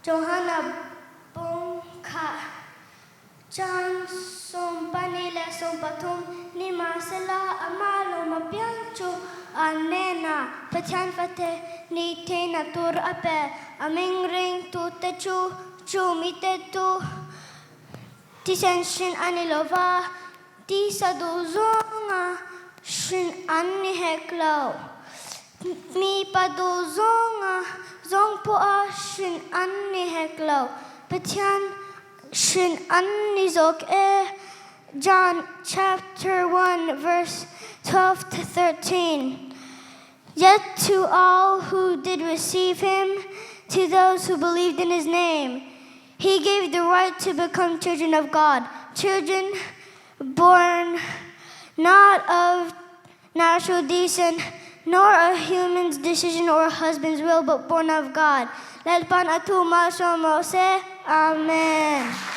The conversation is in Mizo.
Johana bawng kha chang 12 leh 13 nimahsela amah lawm apiang chu an hnenah Pathian fate ni theihna tur a pe. A hming ringtute chu chu mite tu thisen hrin a ni lo va, tisa duh zawnga hrin an ni hek lo. Mipa duh zawnga zawng pawha hrin an ni hek lo. Pathian hrin an ni zawk e. John chapter 1 verse 12 to 13. Yet to all who did receive him, to those who believed in his name, he gave the right to become children of God, children born not of natural descent, nor a human's decision or a husband's will, but born of God. Lalpan a thu malsawm rawh se. Amen.